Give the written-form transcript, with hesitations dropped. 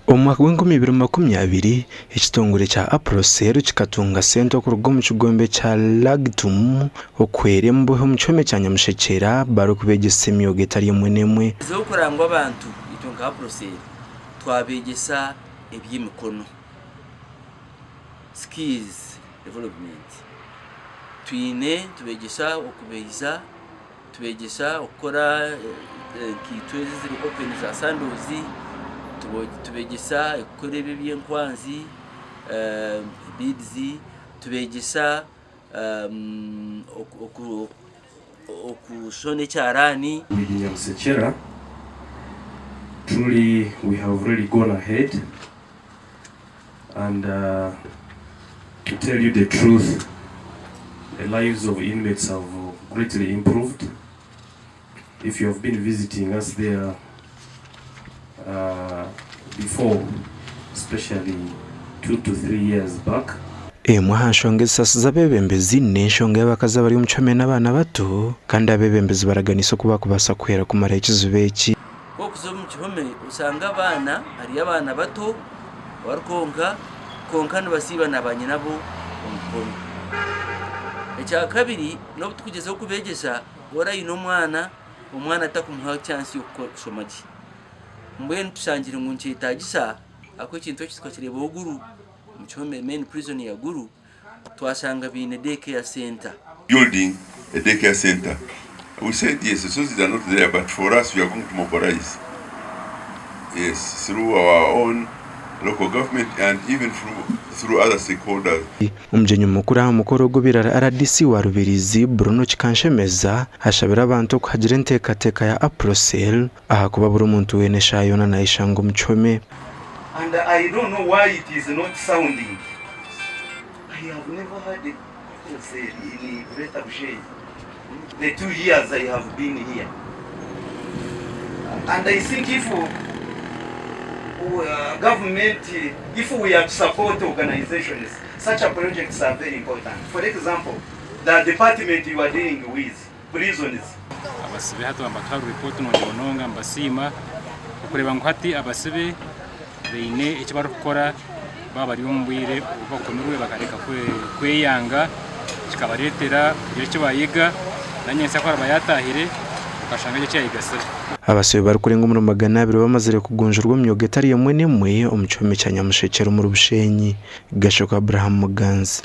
Omu mwaka gw'enkumi ibiri makumi abiri, ekitongore kya Aprosel kikatunga sente okuruga omu kigombe kya Lagtum okuhwera embohe omu kihome kya Nyamushekyera barikubeegyesa emyoga etari emwe n'emwe. Kurangwa abantu itwe nka Aprosel twabegyesa eby'emikono, skills development. Twine tubegyesa okubeiza, tubegyesa okukora enkaito ezi eziri open za sandals, tubegyesa okukora ebi ebyenkwanzi, beads, tubegyesa okushona ekyaraani. With Nyamusekyera, truly we have really gone ahead and to tell you the truth, the lives of inmates have greatly improved. If you have been visiting us there before, especially 2 to 3 years back, Emwe aha nshonga ezisasiza abeebembezi n'enshonga y'abakazi abari omu kihome n'abaana bato, kandi abeebembezi baraganisa oku bakubaasa kuhwera kumaraho ekizibu eki. Okuza omu kihome osanga abaana hariyo abaana bato barikwonka, kwonka nibasiiba na banyinabo omu bihome. Ekyakabiri, n'obu turikugyezaho kubeegyesa, ori aine omwana, omwana atakumuha chance y'okushoma gye. Mbwenu tushangire ngu nikyetaagisa ahabw'okuba ekintu eki tukakireebaho Gulu, omu kihome main prison ya Gulu, twashanga baine day care center. Building a daycare center. We said yes, resources are not there, but for us we are going to mobilize. Yes, through our own local government and even through other stakeholders. Omugyenyi mukuru aha mukoro ogw'ebirara, RDC wa Rubirizi Bruno Kikanshemeza, ashabire abantu okuhagira enteekateeka ya Aprosel ahakuba buri muntu weena eshaaha yoona nayeshanga omu kihome. And I don't know why it is not sounding. I have never heard it said in Greater Bushenyi the 2 years I have been here. And I think if government, if we are to support organizations, such a projects are very important. For example, the department you are dealing with, prisons, Abasibe hati bambatuha ripoti nungi munonga. Mbasiima okureeba ngu hati abasibe baine eki barikukora baba bari omu bwire obu bakomirwe, bakareka kweyanga, kikabareetera kugira eki bayega, nanyentsya ku araba yatahire okashanga eki yayegasire. Abasibe barikurenga omuri 200 bamazire kugunjurwa omu myooga etari emwe n'emwe omu kihome kya Nyamushekyera omuri Bushenyi. Gashoka Abraham Muganzi.